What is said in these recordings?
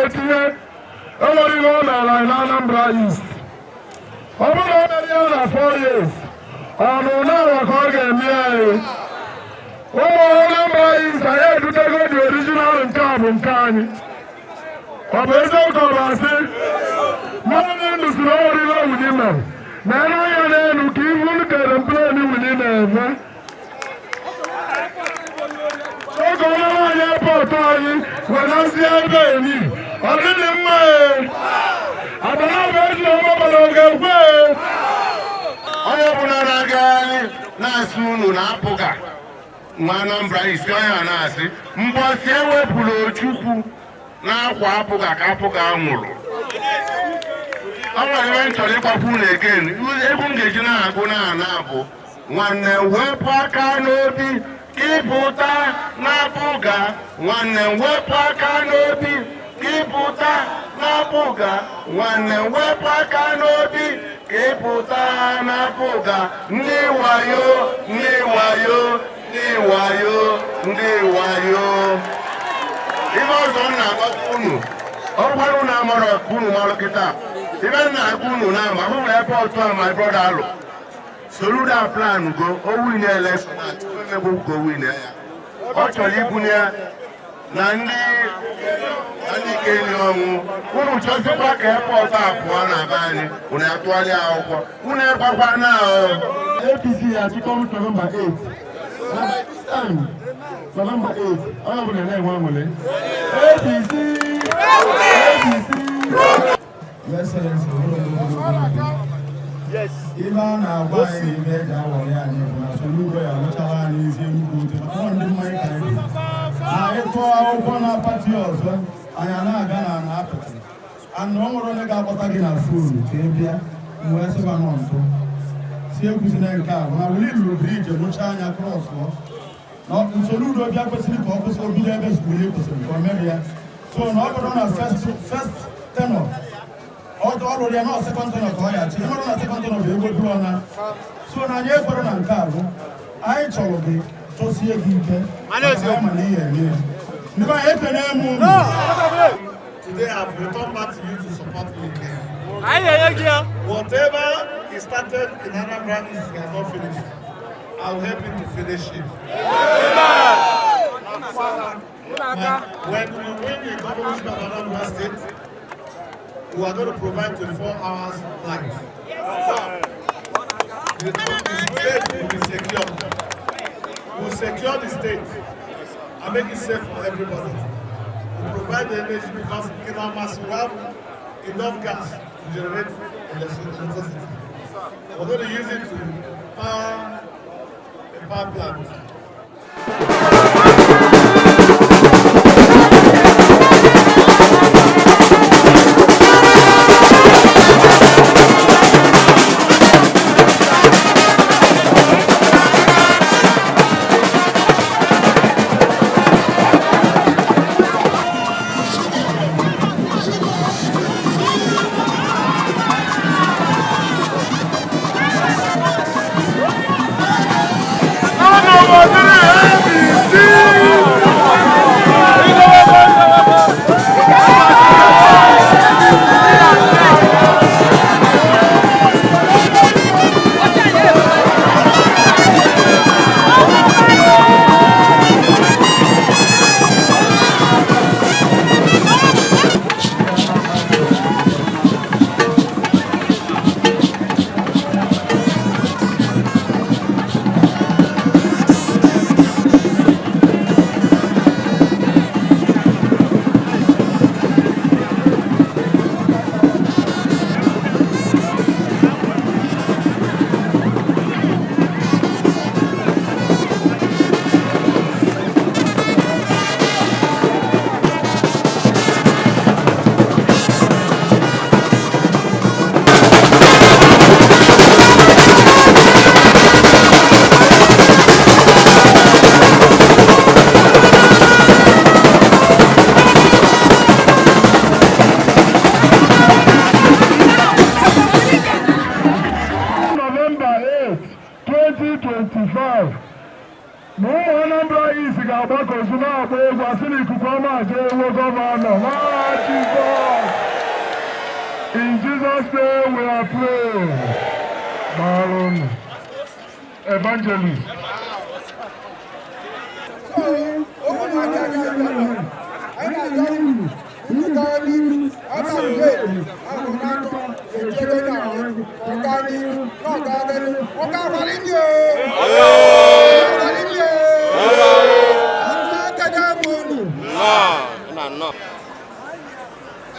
wee tinye enwere ihe ọ mere anyị na Anambra East. Ọ bụrụ na o mere ya na 4 years, ọ nụ n'ụwa ka ọ ga-eme anyị. Ụmụ Anambra East anyị edutego the original nke a bụ nke anyị. Ọ bụ eziokwu ọ bụ asị? Mmadụ ndụ siri o nwere ihe Willie mere. Na anya n'elu ka ihu kere plen Willie na-eme. Oge ọnụ anyị airport anyị wenazie ebe eni. Ọ dịghị mma ee. Abala bụ ezi ọmụbala ọ ga-ekwe ee. Onye ọbụla na-agagharị na-asị unu na-apụga nwa Anambra East onye a na-asị mbọsị ewepụrụ Ojukwu na-akwa apụga ka apụga nwụrụ. Ọ nwere ihe m chọrọ ịkwapụ unu again. Egwu m ga-eji na-agụ na-ana bụ nwanne wepụ aka n'obi ka ịpụta na-apụga, nwanne wepụ aka n'obi ka ịpụta na-apụga, nwanne wepụ aka n'obi ka ịpụta na-apụga, ndị wayo, ndị wayo, ndị wayo, ndị wayo. Ife ọzọ m na-agwakwa unu, ọ bụkwara unu amarọ ka unu marụ kịta. Ife m na-agwa unu na ama, hụ airport a my brother alụ. Soludo plan go, o win election a, emegbu ka o win ya. Ọ chọrọ ibunye ya na ndị ike enyi ọnwụ. Unu chọzikwa ka airport a pụọ na be anyị, unu atụgharịa akwụkwọ. Unu ekwekwa na APC achịkọrọ November 8. Na by this time, November 8, onye ọbụla na-enwe aṅụrị. APC! APC! Your Excellency, ibe a na-agwa anyị ibe eji awọrị anyị bụ na Soludo ya alụchara anyị ezi Enugu oche maka ọ ndị mmanya ka anyị na ịtụ akwụkwọ na pati ọzọ anyị a na-aga na ana apịtị ana ọ nwere onye ga-akpọta gị na foonu ka ị bịa wee sịba nọ nso si ekwuzina nke a bụ na Willie lụrụ briji rụchaa anya krọs na Soludo bịa kwesịrị ka ọ kwụsị obido ebe Willie kwụsịrị ka o mere ya. So na ọ bụrụ na first tenor ọ lụrụ ya na second tenor ka ọ ya chi ịmarụ na second tenor bụ ego buru ọna. So na anyị ekwere na nke a bụ anyị chọrọ gị chọsie gị ike maka anyị ma na ihe eme ya. Ndị be anyị ekene m unu. Today I've returned back to you to support me again. Whatever he started in Anambra East, he has not finished. I will help him to finish it. When we win the governorship of Anambra State, we are going to provide 24 hours light. The state will be secure. We will secure the state and make it safe for everybody. We provide the energy because in our mass we have enough gas to generate electricity. We're going to use it to power a power plant. 2025 na ụmụ Anambra East ga-agbakọzu na-agba egwu asị na ikuku ọma aja ewo gọvanọ n'aha Jizọs. Jesus' name we are praying. Daalụ. Evangelist.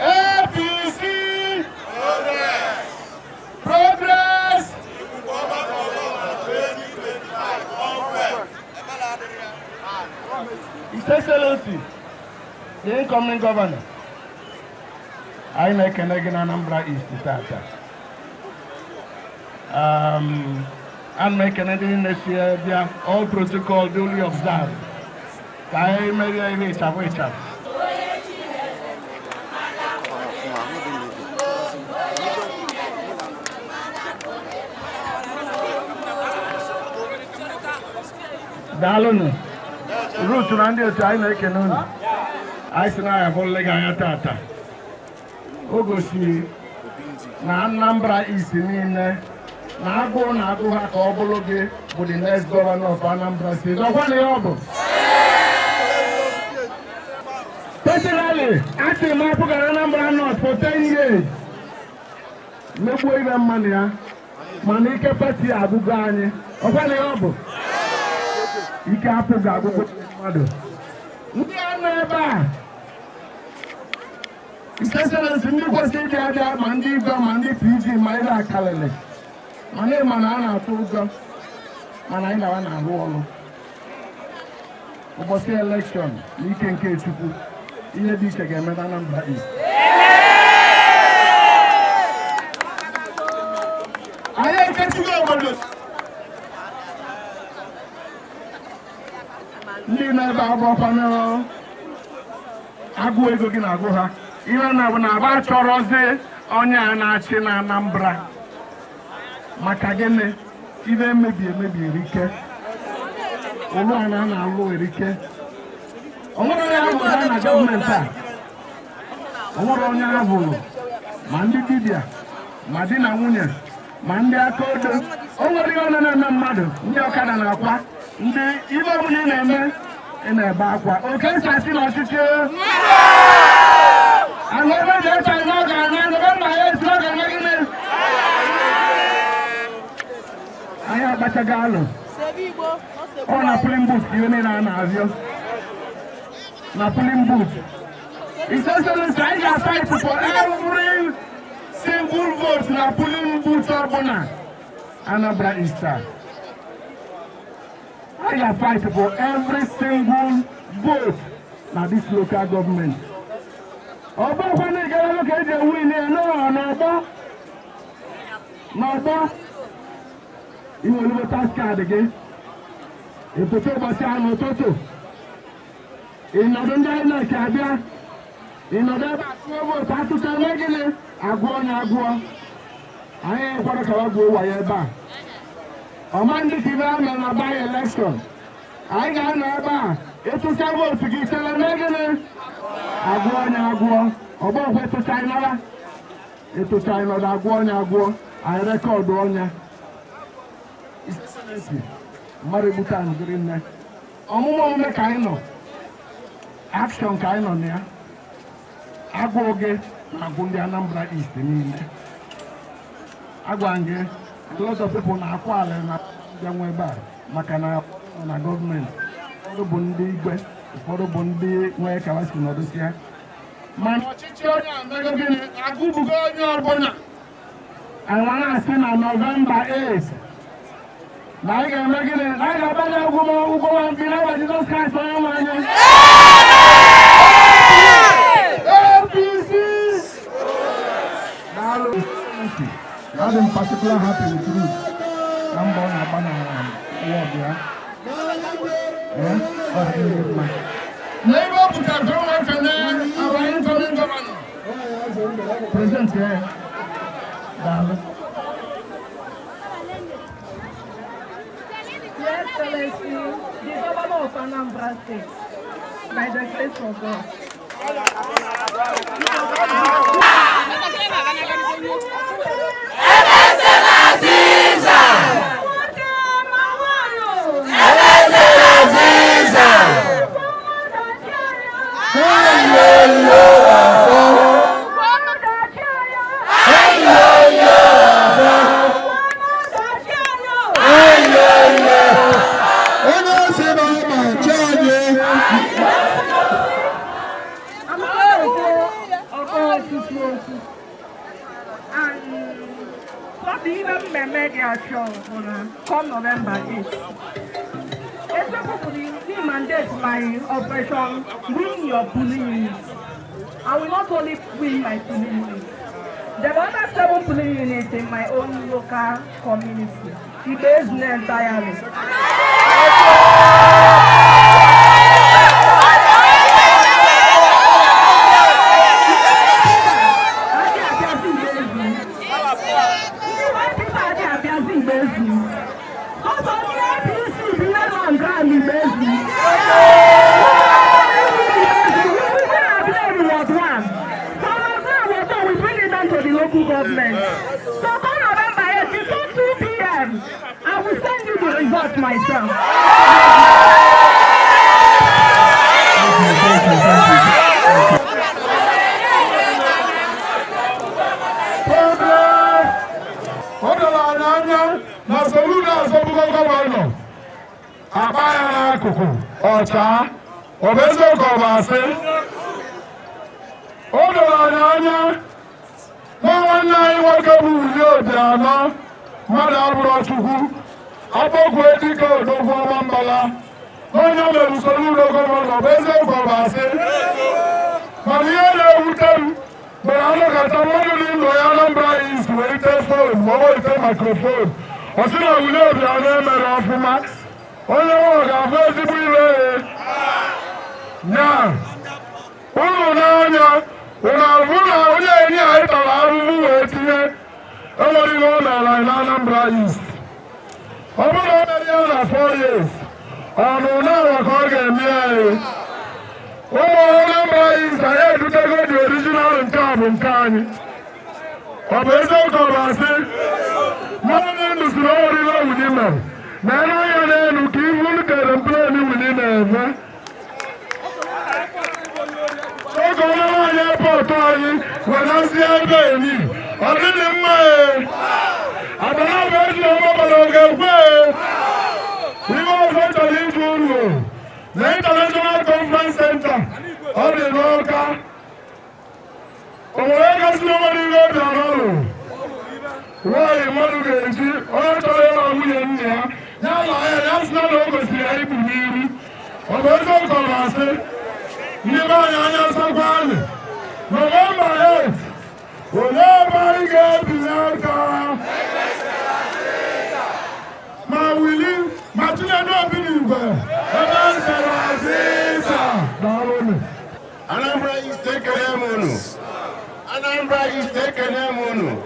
APC Progress. His Excellency, the incoming governor, anyị na-ekene gị na Anambra East tata. Ana m ekene ndị niile si bịa, all protocol duly observed. Ka anyị merie ihe ịchafụ ịchafụ. Daalụnụ. Ruth na ndị otu anyị na-ekene unu. Anyị sị na anyị abụrụla gị anya tata. O gosiri na Anambra East niile na agụụ na-agụ ha ka ọ bụrụ gị bụ the next governor of Anambra State. Ọkwa na ya ọ bụ. Personally, asị m apụgara Anambra North for 10 years. Megbuo ibe mmanụ ya, mana ike pati agụgo anyị. Ọkwa na ya ọ bụ. Ike apụghị agụgụ mmadụ. Ndị a nọ ebe a, His Excellency, ndị kwesịrị ịbịa abịa ma ndị igwe ma ndị PG ma ndị akalịlị, mana ịma na a na-atụ ụjọ, mana anyị gawa na-arụ ọrụ. Ụbọchị elekshọn na ike nke Chukwu, ihe dị iche ga-eme na Anambra East. Anyị ekechigo obodo. Ndị na-ebe agbakwana agụ ego gị na-agụ ha. Ihe na-abụ na aba chọrọzi onye a na-achị na Anambra. Maka gịnị? Ibe emebi emebi erike. Ụlọ a na-alụ erike. O nwere onye ahụrụ na gọọmenti a. O nwere onye ahụrụ ma ndị dibịa, ma di na nwunye, ma ndị aka odo. O nwere ihe ọ na-eme mmadụ, ndị ọkada na-akwa. Ndị ibe ọbụla ị na-eme, ị na-ebe akwa. Oke esi asị n'ọchịchị. Ala ebe ji eche anyị ọ ga-ana, ebe nna ya esi ọ ga-eme gịnị? Anyị akpachago alụ. Ọ na polling booth ihe niile a na-azịọ. Na polling booth. His Excellency, anyị ga-fight for every single vote na polling booth ọbụla Anambra East. I will fight for every single vote na this local government. Ọgbọ kwana ịgara ka eji ewu ile n'ọgbọ n'ọgbọ inwere voters card gị ịpụta ụbọchị ahụ n'ụtụtụ ịnọdụ ndị INEC abịa ịnọdụ ebe a tụọ vootu atụcha mee gịnị agụọ onye agụọ anyị ekwara ka ọ gụọ wayo ebe a. Ọma ndị ka ibe a mere na by election anyị ga-anọ ebe a ịtụcha vootu gị chere mee gịnị agụọ onye agụọ ọgbọ ọkwa ịtụcha anyị nara ịtụcha anyị nọdụ agụọ onye agụọ anyị rekọdụ ọnya. Mmadụ egbute anyị dịrị nne ọmụmụ omume ka anyị nọ action ka anyị nọ na ya. Agụụ gị na-agụ ndị Anambra East niile. Agwa gị a lot of people na-akwụ ala na bịa nwe ebe a maka na na gọọmenti ụfọdụ bụ ndị igwe, ụfọdụ bụ ndị nwee ka si nọdụsịa, mana ọchịchị onye amego gịnị agụbugo onye ọbụla. Anyị na-asị na Nọvemba 8 na anyị ga-eme gịnị? Na anyị ga-agbanye ụgwọ mpi n'aha Jizọs Kraịst onye nwe anyị. APC! Daalụ. Adị m particular happy with Ruth na mbọ ọ na-agba na wọd ya. Ọ dị mma. N'ebe ọ pụtara ka ọ na-ekene our incoming governor. President ya. Daalụ. Your Excellency, the Governor of Anambra State, by the grace of God. ikwu okwu. And sọsọ ihe mmemme dị achọ bụ na come November 8. Eziokwu bụ na mandate my operation win your polling unit. I will not only win my polling unit. There are other 7 polling units in my own local community. Ibezune entirely. Government. So come November 8, before 2 p.m., I will send you the result myself. Nwanne anyị nwoke bụ Willie Obianọ, mmadụ abụrụ Chukwu, akpọkwu dike odogwu ọma mbala, onye mere usoro ụlọ gọvanọ bụ eziokwu ọ bụ asị. Mana ihe na-ewute m mere anọkọta mmadụ dị ndụ ya Anambra East welite fon ma ọ welite makrofon, ọ sị na Willie Obianọ emere ọfụma, onye nwe ga-abụ ezigbo ile ya. Unu n'anya unu ahụ na onye enyi anyị tara ahụhụ wee tinye enwere ihe o mere anyị na Anambra East. Ọ bụrụ na o mere ya na 4 years, ọ nụ n'ụwa ka ọ ga-eme anyị. Ụmụ Anambra East anyị edutego the original nke a bụ nke anyị. Ọ bụ eziokwu ọ bụ asị? Mmadụ dị ndụ si na o nwere ihe Willie mere. Na ele anya n'elu ka ihu kere plen Willie na-eme. Oge ọma anyị airport anyị wenazie ebe eni ọ dịghị mma ee Adanabụ eji ọma bara oge kwe ihe ọzọ chọrọ ịjụ unu na International Conference Center ọ dị n'Awka. O nwere ego si n'ọnwa ihe Obianọ rụrụ nwaanyị mmadụ ga-eji onye chọrọ ịlụ nwunye nna ya ya la ya ya sị na o gosiri ya ibu n'iru. Ọ bụ eziokwu ọ bụ asị? Ndị be anyị anya sakwa anyị. November 8, olee ebe anyị ga-ebinye aka? Ma Willie, ma Chinedu Obi n'igwe, ebe m sara azịza. Daalụnụ. Anambra East ekele m unu. Anambra East ekele m unu.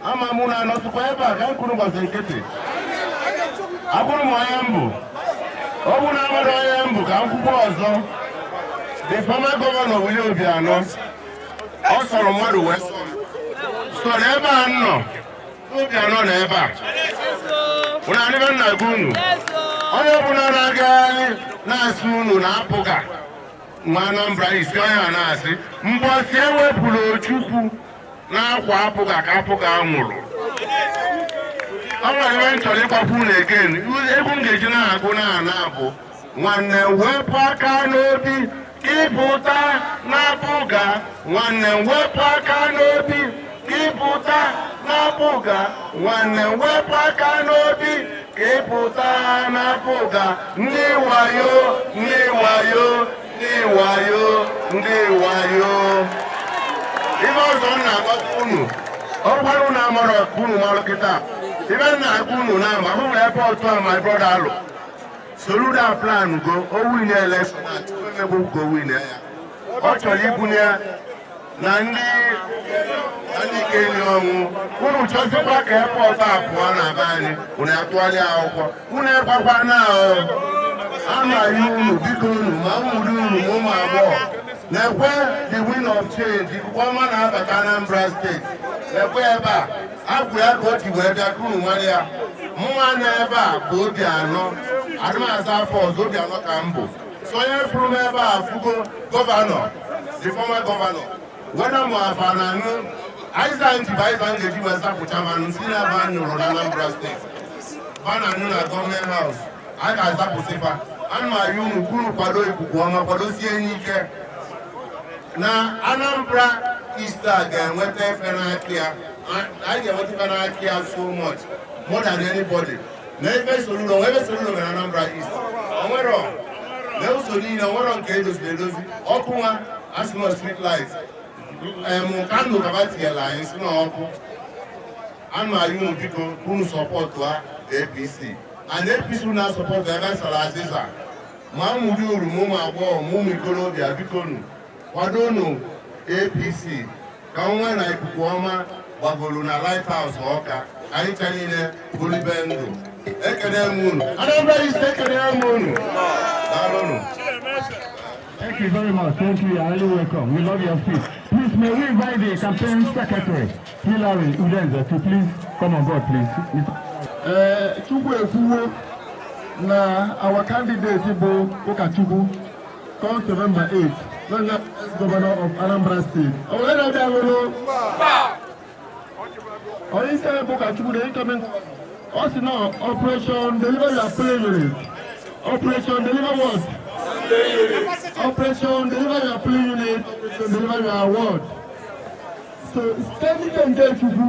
Ama m unu anọtụkwa ebe a ka m kwuru gbasara nkịtị. Abụrụ m onye mbụ. Ọ bụ na amadụ onye mbụ ka m kwukwa ọzọ. The former governor Willie Obianọ, ọ sọrọ mmadụ wee sọrọ ebe a nọ, Obianọ nọ ebe a. Unu anịbe nna gị unu, onye ọbụla na-agagharị na-asị unu na-apụga nwa Anambra East onye a na-asị mbọsị ewepụrụ Ojukwu na-akwa apụga ka apụga nwụrụ. Ọ nwere ebe m chọrọ ịkwapụ unu again, egwu m ga-eji na-agụ na-ana bụ nwanne wepụ aka n'obi ịpụta na-apụga, nwanne wepụ aka n'obi ịpụta na-apụga, nwanne wepụ aka n'obi ịpụta na-apụga, ndị wayo, ndị wayo, ndị wayo, ndị wayo. Ife ọzọ m na-agwakwa unu, ọ gwara unu amara ka unu marụ kịta. Ife m na-agwa unu na ama hụrụ airport a my brother alụ. Soludo plan go, o win election emegbu ka o win ya. Ọ chọrọ ibunye ya na ndị ike enyi ọnwụ. Unu chọzikwa ka airport a pụọ na be anyị, unu atụgharịa akwụkwọ. Unu ekwekwa na amaghị unu biko unu ma ụmụrụ unu ma ụmụ agbọghọ. Na-ekwe the wind of change, ikuku ọma na-abata Anambra steeti. Na-ekwe ebe a, agwụ ya ka o ji wee bịa ka unu nwere ya. Mụnwa nọ ebe a bụ Obianọ, adịmaza afọ ọzọ Obianọ ka m bụ. So onye fụrụ m ebe a fụgo gọvanọ, the former gọvanọ, weda mụ afa na anụ, Aịza nji bụ Aịza ngeji wee zapụcha manụ si na ebe a nyụrụ na Anambra steeti. Ba na anụ na gọọmenti haus, a ga-azapụsịfa. Ana m arịọ unu kwuru kwado ikuku ọma, kwadosie enyi ike. Na Anambra East a ga-enweta efe n'aka ya. Anyị ga-enweta ife n'aka ya so much more than anybody. Na ife Soludo, onwe ebe Soludo mere Anambra East, onwero na ụzọ niile, onwero nke edoziri edozi. Ọkụ nwa asị nọ street light em kandụl kaba tinyela anyị si n'ọkụ anụ. Anyị unu biko, unu support ha APC and APC. Unu na-asupport ebe sara azịza ma mmụri uru ma ụmụ agbọghọ ma ụmụ ikorobịa, biko nu kwadonu APC ka nwa na ikuku ọma gbagoro na Lighthouse Ọka. Anyị cha niile bụlibe ndụ. Ekene m unu, Anambra East, ekene m unu, daalụnụ. Thank you very much. Thank you. You're highly welcome. We love your speech. Please, may we invite the campaign secretary, Hilary Udenze, to please come on board, please. Ee, Chukwu ekwuwo na our candidate bụ Ụkọchukwu come November 8 na governor of Anambra State. Ọ nwere na-abịa hụrụ onye isi anyị bụ Ụkọchukwu, the incoming. Ọ sị na operation deliver your polling unit. Operation deliver what? Operation deliver your polling unit, operation deliver your award. So site n'ike nke Chukwu,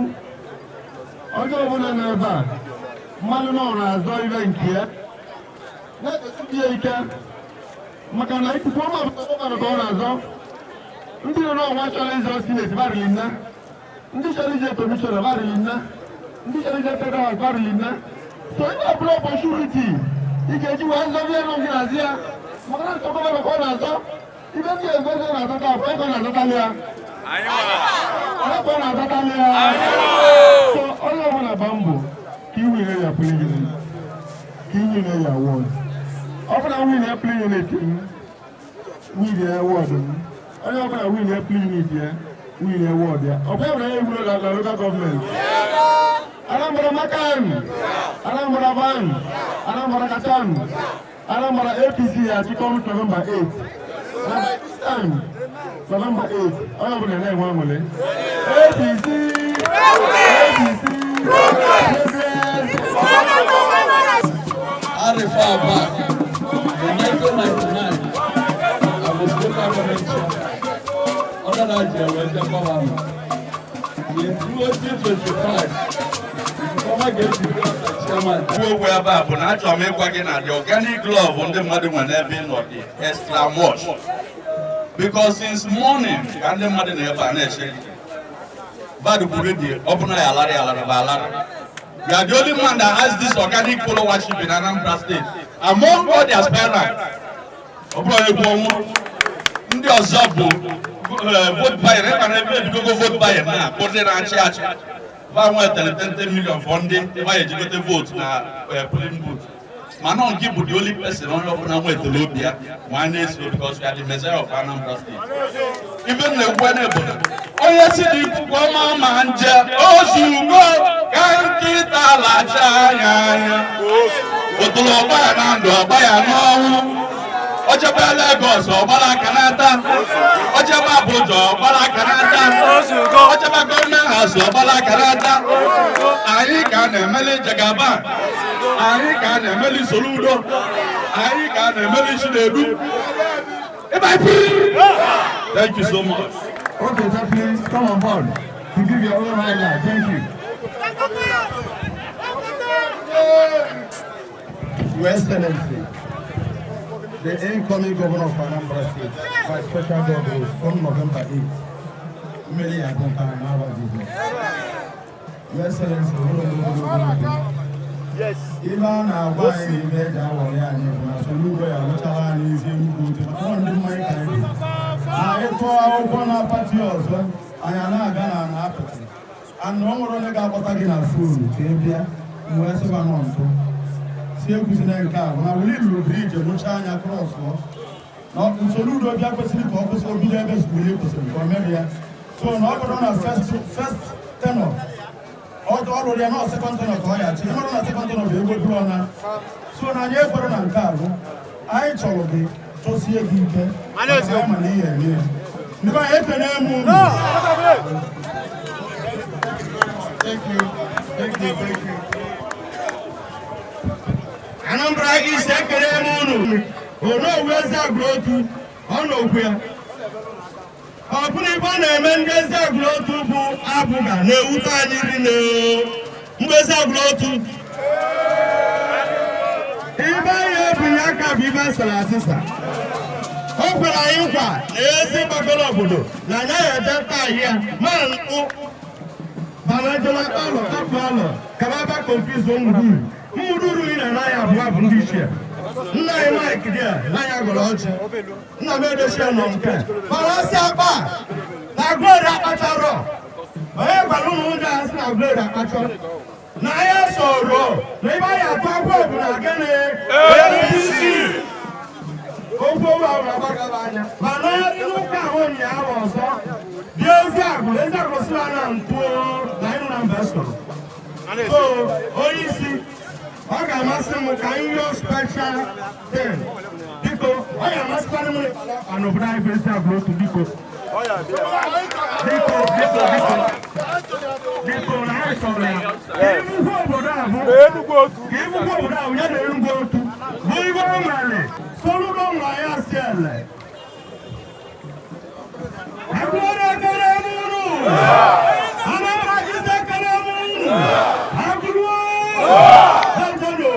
onye ọbụla nọ ebe a mmadụ nọ na-azọ ibe nke ya na-egosi ya ike, maka na ikuku ọma bụ governor ka ọ na-azọ. Ndị nọ n'ọnwa chọrọ ịzọ senate barili nna, ndị chọrọ ije commissioner barili nna, ndị chọrọ ije federal barili nna. So ihe ọbụla opportunity ị ga-eji wee zọbie nụ gị n'azụ ya, maka na nsọ governor ka ọ na-azọ. Ibe ndị egozi na-azọta bụ ego na-azọtalị ya, ego na-azọtalị ya. So onye ọbụla gba mbọ ka i win ya polling unit, ka i win ya ward. Ọ bụla win ya polling unit m, win ya ward m. Onye ọbụla win ya polling unit ya, win ya ward ya. Ọ bụla ya ewuro na local government. Anambra makan, Anambra ban, Anambra kachan, Anambra APC ya chịkọm November 8. Na by this time November 8, onye ọbụla na-enwe aṅụrị. APC, APC, progress. Arifa Abba, in 1999, I was local government chairman. Under that year, we were governor. In 2025, Ikuku ga-eji chairman. Okwu ebe a bụ na achọrọ m ịgwa gị na the organic love ndị mmadụ nwere n'ebe ị nọ dị extra much, because since morning ka ndị mmadụ na ebe a na-eche gị. Bad kwuru dị ọ bụ na ya alarị alarị bụ alarị. You are the only man that has this organic followership in Anambra State among all the aspirants. Ọ bụrụ onye bụ ọnwụ ndị ọzọ bụ vote buying, ebe na ebe ebidogo vote buying na bụ ndị na-achị achị va nwetara 10 million for ndị ebe anyị ejigote vote na polling booth. Mana nke bụ the only person onye ọbụla nwetara obi ya ma a na-eso, because you are the messiah of Anambra State. Ife m na-ekwu na bụ onye si n'ikuku ọma ma nje ozugbo ka nkịta lacha anya anya ụtụrụ ọgba ya na ndụ, ọgba ya n'ọnwụ. Ojebe Lagos, ọgbara aka n'ata. Ojebe Abuja, ọgbara aka n'ata. Ojebe Government House, ọgbara aka n'ata. Anyị ka a na-emeli Jagaban, anyị ka a na-emeli Soludo, anyị ka a na-emeli Chinedu. Thank you so much. Okay, sir, please come on board to give your own highlight. Thank you. Your Excellency, the incoming governor of Anambra State, by special God grace, come November 8th, mmeri ya bụ nke anyị n'aha Jizọs. Your Excellency, ụlọ ogologo ibe a na-agwa anyị na ibe eji awọrị anyị bụ na Soludo ya alụchala anyị ezi Enugu oche, maka ọ ndị mmanya ka anyị bụ. Na ịtụọ akwụkwọ na party ọzọ, anyị a na-aga na ana apịtị. Ana o nwere onye ga-akpọta gị na phone ka ị bịa wee sịba nọ ntụ si ekwuzina. Nke a bụ na wuli lụrụ bridge rụchaa anya cross na Soludo bịa kwesịrị ka ọ kwụsị obido ebe wuli kwụsịrị ka o merie ya. So na ọ bụrụ na first tenure ọ rụrụ ya na second tenure ka ọ ya chi ịmarụ na second tenure bụ ego buru ọna. So na anyị ekwere na nke a bụ anyị chọrọ gị chọsie gị ike, maka anyị ma na ihe eme ya. Ndị be anyị, ekene m unu. Thank you. Thank you. Thank you. Anambra East, ekele m unu. Onowu eze agụ otu ọ n'okwu ya. Ọ bụrụ ibe ọ na-eme ndị Eziagụlụ Otu bụ APGA na-ewute anyị rinne. Mgbe Eziagụlụ Otu ibe anyị ebunye aka bụ ibe sara asịsa, o kwere anyị nkwa na ezi gbagoro obodo na anaghị eje taa ya ma ntụ banajela alọ kapụ alọ kababa confuse mmụduru mmụduru ị na-anaghị abụọ bụ ndị ichie nna anyị Mike dị na ya gọrọ ọchị nna m edochie nọ nke mana ọsị akpa na Glory akpacharọ. Onye gwara ụmụ ndị a sị na Glory akpachọ na ya soro na ebe anyị atụ akwụkwọ bụ na gịnị APC. Okwu owu ahụ na-agbagaba anya mana n'ụka ahụ ụnyaahụ ọzọ dị Eziagụlụ Eziagụlụ sịra na ntụ na ịnụ na mba soro. So onye isi, ọ ga-amasị m ka anyị yọọ special thing. Biko, ọ ga-amasịkwana m n'obodo anyị bụ Eziagụlụ Otu. Biko, biko, biko, biko, biko, na anyị chọrọ ya ka Enugwu obodo a bụ ka Enugwu obodo a ya na Enugwu Otu bụ ibe o mere Soludo nwa ya si ele. Agụrụ ekele m unu. Anambra ise, ekele m unu. Agụrụ Ejelo.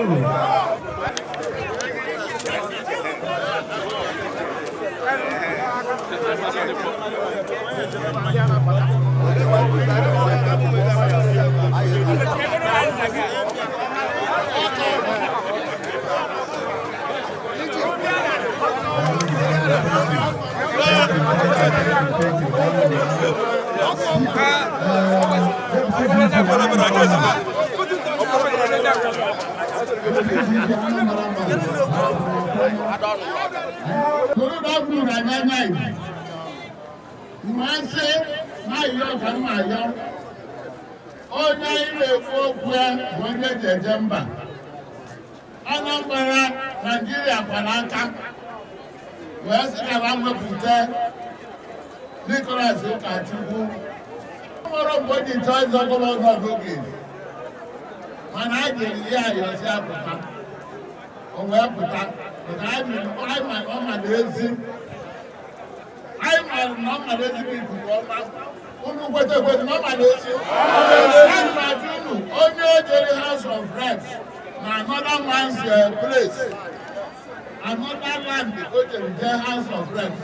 Soludo kwuru na anya Igbo mmasị na-ayọ ka m ayọ onye anyị na-ekwu okwu ya bụ onye ji eje mba. Anambra Naijiria kwara aka wee sị ka ha wepụta Nicholas Ụkachukwu nwere mgbe o ji chọọ ịzọ governor n'oge, mana a jere ihe ayọsi apụta, o wee pụta maka anyị ma ọ ma na ezi anyị maara na ọ mara ezigbo ikuku ọma. Unu kweta ekweta na ọ mara ezi. Anyị na-ajụ unu, onye jere House of Reps na another man's place, another land, o jere jee House of Reps,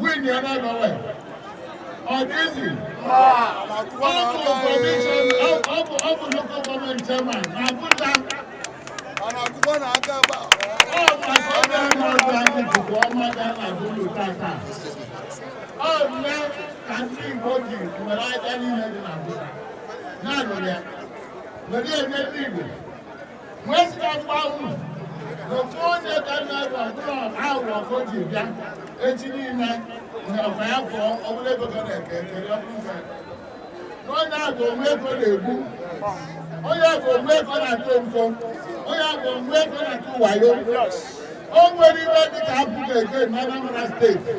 win ya n'ọnọwe, ọ dị izi? Ọ bụ commission, ọ bụ local government chairman na Abuja. Ọ maka onye na-ọdụ anyị ikuku ọma ga na Agụlụ tata. Ọ nne ka ndị Igbo ji were aka niile dị na Abuja na-alụrụ ya were enye ndị Igbo wee sị ka mgba unu n'ofu onye ka na-ebe ọbụla aghụghọ ka o ji bịa echi niile na ọkwa ya pụọ, ọ bụla ego ka na-eke ekere ọkụ nke na onye a bụ onwe ego na-egbu onye a bụ onwe ego na-atụ nko, onye a bụ onwe ego na-atụ wayo. O nwere iwe dịka APGA again na Anambra Steeti.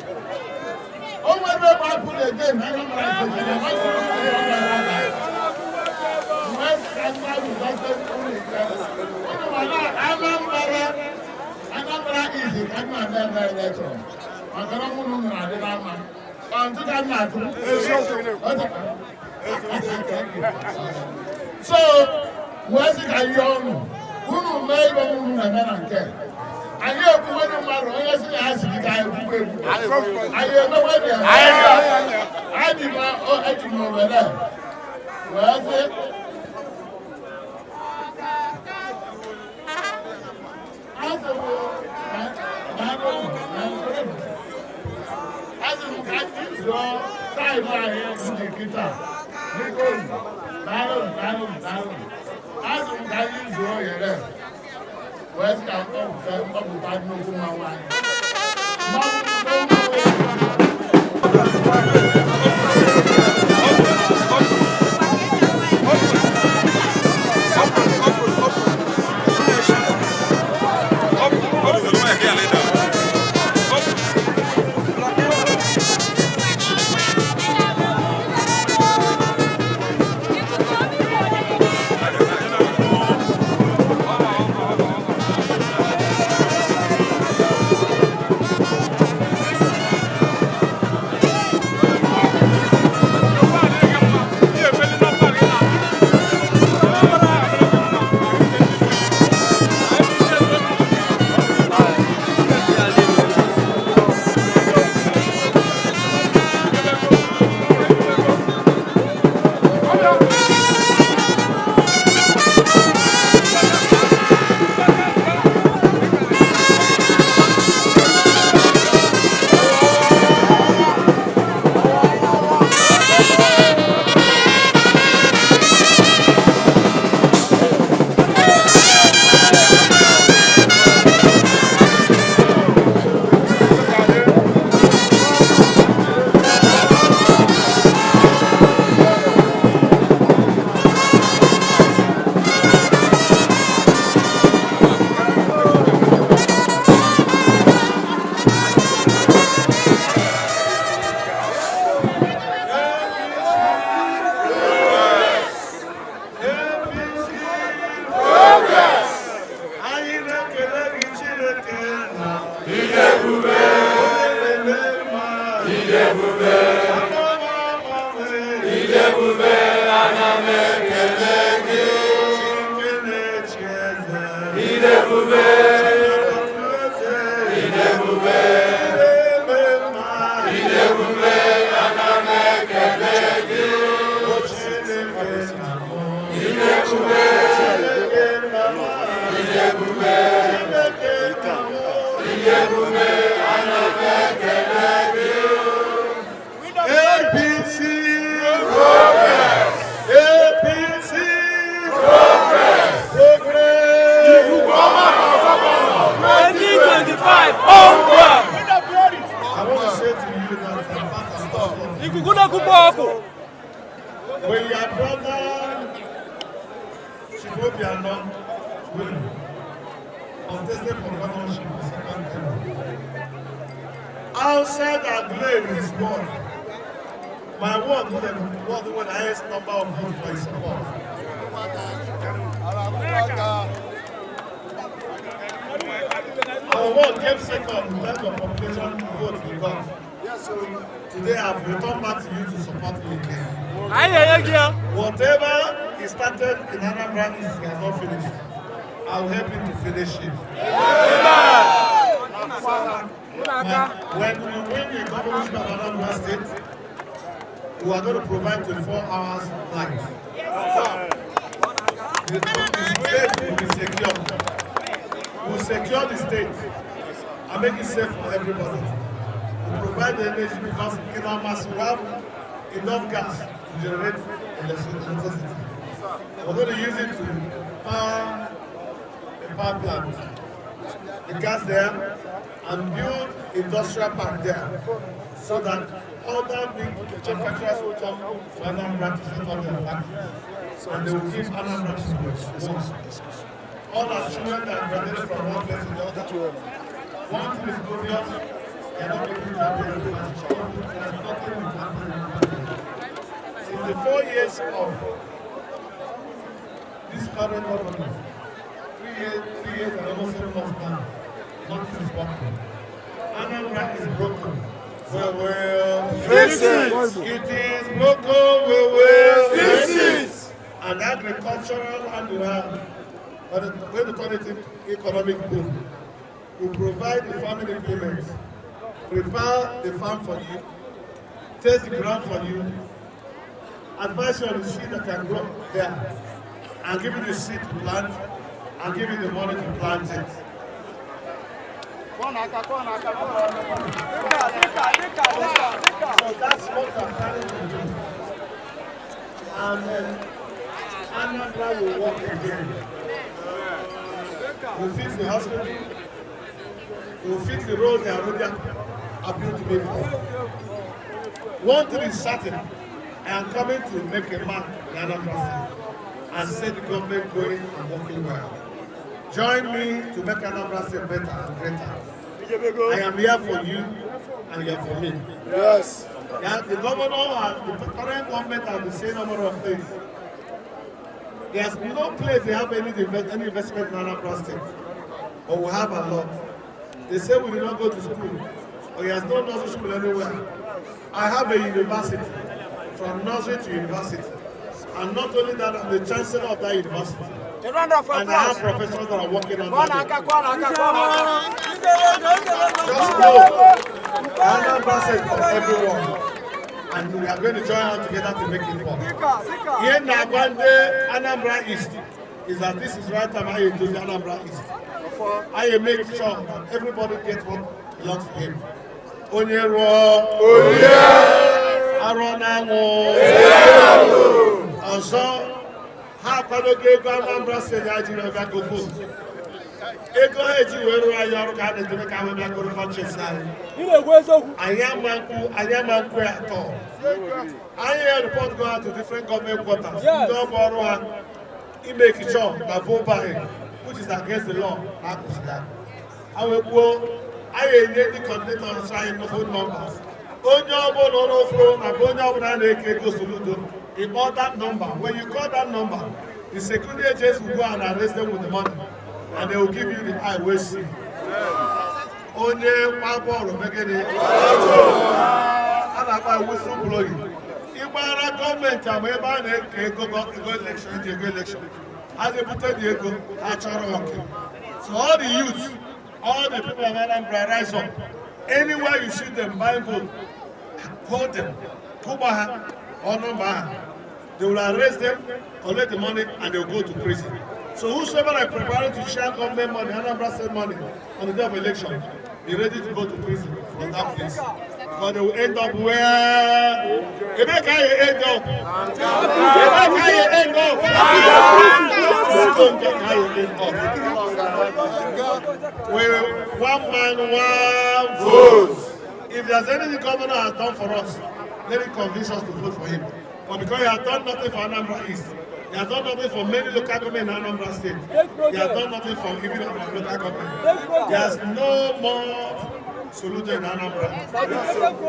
O nwere ebe APGA again na Anambra Steeti na amasị m. Anambra, Anambra izi ka m na-eme eme election maka na mụ na unu na-adị na mma. Ọ ntụ ka m na-atụ. So wee sị ka ihe ọnụ unu mee ibe unu na-eme na nke anyị ekwuwe mmadụ onye sị na ya si gị ka anyị ekwukwe ekwu anyị emekwe dị anyị ma eji m obere wee sị asị m asị m ka anyị zụọ time anyị ndị kịta. Biko, daalụ, daalụ, daalụ. Asị m ka anyị zụọ ohere wee sị ka mkpọpụta mkpọpụta nnukwu mmanwụ anyị. Mmanwụ. m ekele gị. Chineke na-echi eze. Idebube, idebube, idebube, ana m ekele gị. Idebube, idebube, idebube, ana m ekele gị. APC Progress. APC Progress. Progress. 2025 onward. I want to say to you that I'm part and parcel of Ikuku na-ekupụ ọkụ. When your brother Chief Obiano Willie contested for governorship the second term, outside Aguleri is ward, my ward was the ward with the highest number of votes for his support. Our ward came second in terms of population vote we got. Today I've returned back to you to support me again. Anyị na-enye gị ya. Whatever he started in Anambra East, he has not finished. I will help him to finish it. When we win the governorship of Anambra State, we are going to provide 24 hours light. The state will be secure. We will secure the state and make it safe for everybody. We provide the energy because in our mass we have enough gas to generate electricity. We're going to use it to power a power plant, the gas there, and build industrial park there, so that other big manufacturers will come to Anambra to set up their factories, and they will give Anambra to work. All our children that graduated from one place to the other, one thing is obvious, they are not making that. There's nothing with Anambra. Since the 4 years of this current government, 3 years, 3 years and almost 7 months now, nothing is working. Anambra is broken. We will fix it. It is broken. We will fix it. And agricultural land we have, but when the turn it into economic boom, we provide the farming implements, prepare the farm for you, test the ground for you, advise you on the seed that can grow there, and give you the seed to plant, and give you the money to plant it. So that's what I'm planning to do. And then Anambra will work again. We'll fix the hospital. We'll fix the road they already appealed to me for. One thing is certain, I am coming to make a mark in Anambra State and set the government going and working well. Join me to make Anambra State better and greater. I am here for you and you are for me. Yes. Yeah, the governor and the current government have the same number of things. There's no place they have any investment in Anambra State, but we have a lot. They say we did not go to school, or there's no nursery school anywhere. I have a university, from nursery to university. And not only that, I'm the chancellor of that university. A round of And I have applause. professors that are working on Kụọ that. n'aka, kụọ n'aka, kụọ n'aka. Just know, Anambra State for everyone. And we are going to join hands together to make it work. Ihe na-agwa ndị Anambra East is that this is right time I do the Anambra East. I make sure that everybody gets what belongs to him. Onye rụọ, arụọ n'anwụ. Ọzọ, ha akwadogo ego Anambra State ha jiri ọbịa go vote. Ego ha eji wee rụọ anyị ọrụ ka a na-edebe ka ha bịa goro conscience anyị. Ị na-ekwu eziokwu. Anyị ama nkwụ ya atọ. Anyị ya report go out to different government quarters. Yes. Ndị ọbụ ọrụ ha i make sure na vote buying, which is against the law, na akwụsị ya. Ha wee kwuo anyị enye ndị coordinators anyị phone numbers. Onye ọbụla ụlọ ofuru na be onye ọbụla na-eke ego Soludo, you call that number. When you call that number, the security agents will go and arrest them with the money, and they will give you the eye wey see. Onye gba bọọlụ megide a na-akpa whistle blowing. Ịgbara gọọmenti ama ebe a na-eke ego election eji ego election. Ha ga-ebute dị ego ha chọrọ oke. So all the youth, all the people of Anambra, rise up. Anywhere you see them buying vote, hold them. Kụba ha, ọnụ ha. They will arrest them, collect the money, and they will go to prison. So whosoever are preparing to share government money, Anambra State money, on the day of election, be ready to go to prison from that place. Because they will end up where? Ebe ka you end up? Ebe ka you end up? We're one man, one vote. If there's anything the governor has done for us, let him convince us to vote for him. But because he has done nothing for Anambra East, he has done nothing for many local government in Anambra State, he has done nothing for even our local government. There's no more Soludo in Anambra.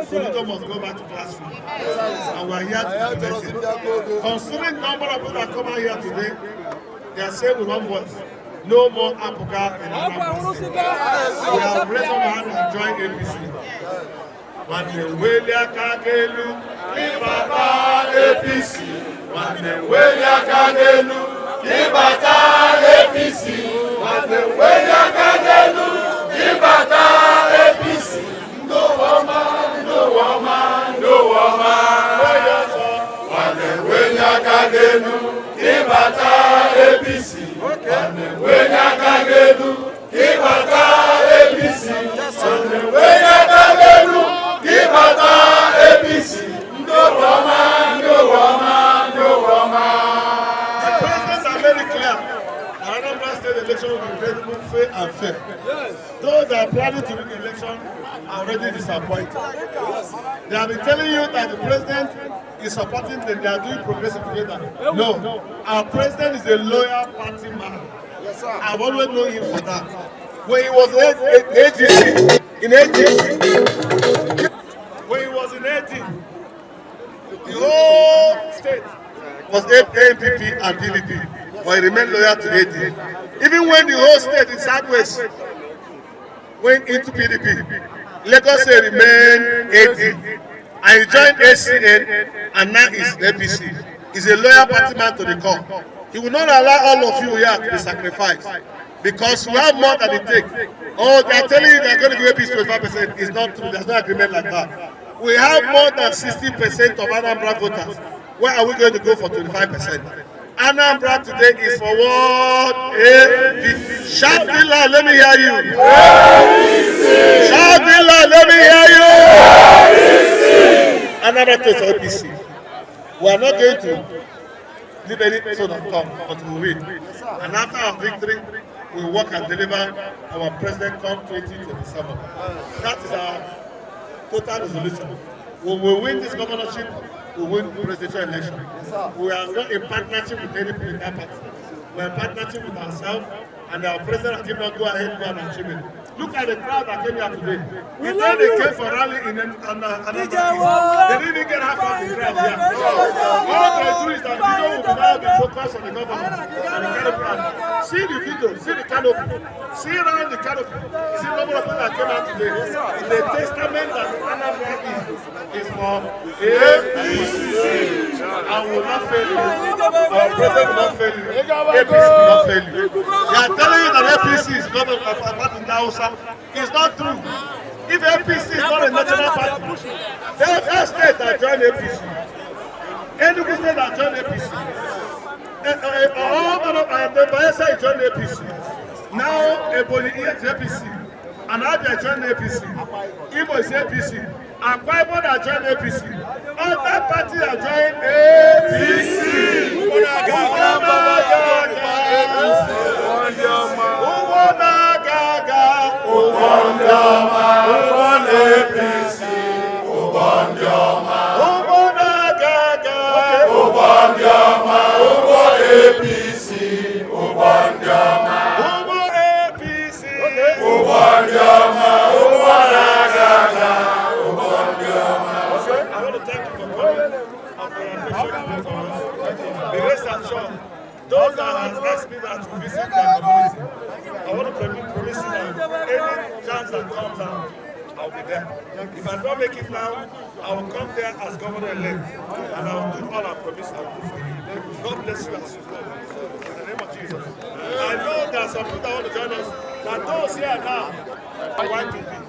Soludo must go back to classroom. And we are here to protect it. Considering the number of people that come out here today, they are saying with one voice, no more APGA in Anambra State. We have raised our hand and joined APC. Nwanne weli aka n'elu, ịbata APC. Nwanne weli aka n'elu, ịbata APC. Nwanne weli aka n'elu, ịbata APC. Ndị ụwa ọma, ndị ụwa ọma, ndị ụwa ọma. Nwanne weli aka n'elu, ịbata APC. Nwanne weli aka n'elu, ịbata APC. Nwanne weli aka n'elu. Ịbata APC, ndị ụwa ọma, ndị ụwa ọma, ndị ụwa ọma. The presidents are very clear. The Anambra State election will be credible, fair and fair. Those that are planning to win the election are already disappointed. They have been telling you that the president is supporting them, they are doing progressive together. No, our president is a loyal party man. Yes, sir. I've always known him for that. When he was AGC, in AGC, when he was in AD, the whole state was ANPP and PDP, but he remained loyal to AD. Even when the whole state in Southwest went into PDP, Lagos State remained AD, and he joined ACN, and now is APC. He's a loyal party man to the core. He will not allow all of you here to be sacrificed, because we have more than it takes. Oh, they are telling you they are going to give APC 25%. It's not true. There's no agreement like that. We have more than 60% of Anambra voters. Where are we going to go for 25%? Anambra today is for what? APC. Shout it loud, let me hear you. APC. Shout it loud, let me hear you. APC. Anambra today is APC. We are not going to leave any stone unturned, but we win. And after our victory, we work and deliver our president come 2027. That is our total resolution. When we win this governorship, we win presidential election. We are not in partnership with any political party. We are in partnership with ourselves, and our president has given us go ahead, go and achieve it. Look at the crowd that came here today. The day they came for rally in Anambra, they didn't even get half of the crowd here. All they do is that video will now be focused on the government and the canopy. See the video, see the canopy, see around the canopy. See the number of people that came out today. It's a testament that Anambra is for APC. I will not fail you. Our president will not fail you. APC will not fail you. They are telling you that APC is not a party in Hausa. It's not true. If APC is not a national party, the state that joined APC, Enugu State that joined APC, all the Bayelsa joined APC. Now Ebonyi is APC, and Abia joined APC, Imo is APC, Akwa Ibom that joined APC, other parties that joined APC. I want to thank you for coming and for your patience with us. The rest assured, those that have asked me that to visit their community, I want to promise you that any chance that comes out, I'll be there. If I don't make it now, I will come there as governor-elect, and I will do all I promised I will do for you. God bless you as you go. In the name of Jesus. I know there are some people that want to join us. That those here now are white people.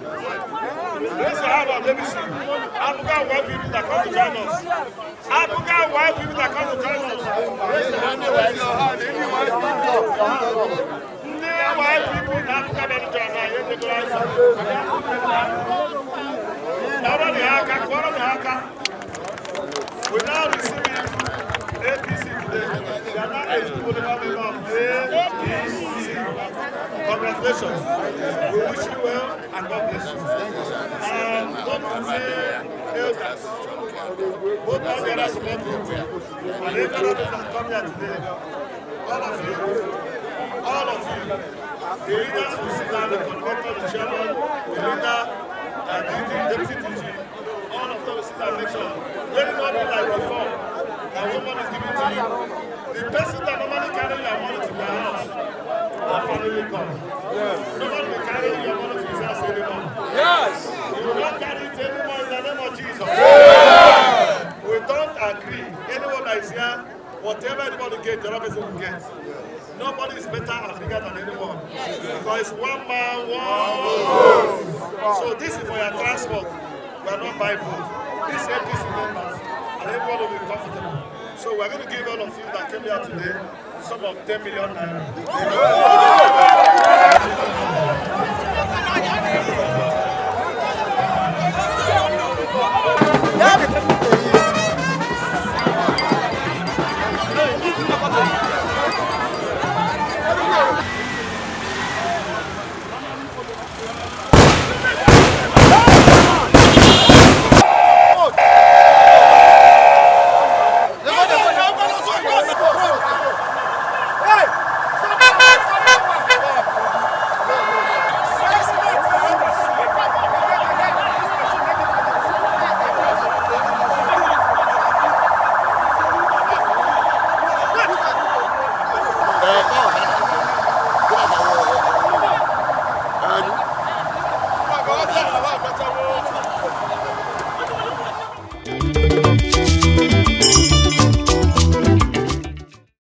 Raise your hand up, let me see. Africa white people that come to join us. Africa white people that come to join us. Raise your hand up. White people in Africa that join us. We now receiving APC today. They are now eligible member of APC. Congratulations. We wish you well and God bless you. And God bless elders. Both all the other support groups and everyone that come here today. All of you. All of you. The leaders will sit down, the coordinator, the chairman, the leader, and the deputy DG. All of them will sit down and make sure. Let it not be like before. That one money is given to you. The person that normally carry your money to their house are finally gone. Yes. Nobody will carry your money to his house anymore. Yes. You will not carry it anymore in the name of Jesus. Yes. We don't agree. Anyone that is here, whatever anybody gets, the other person will get. Nobody is better and bigger than anyone. Because it's one man, one vote. So this is for your transport. We are not buying food. This APC members, and everyone will be comfortable. So we are going to give all of you that came here today the sum of 10 million naira.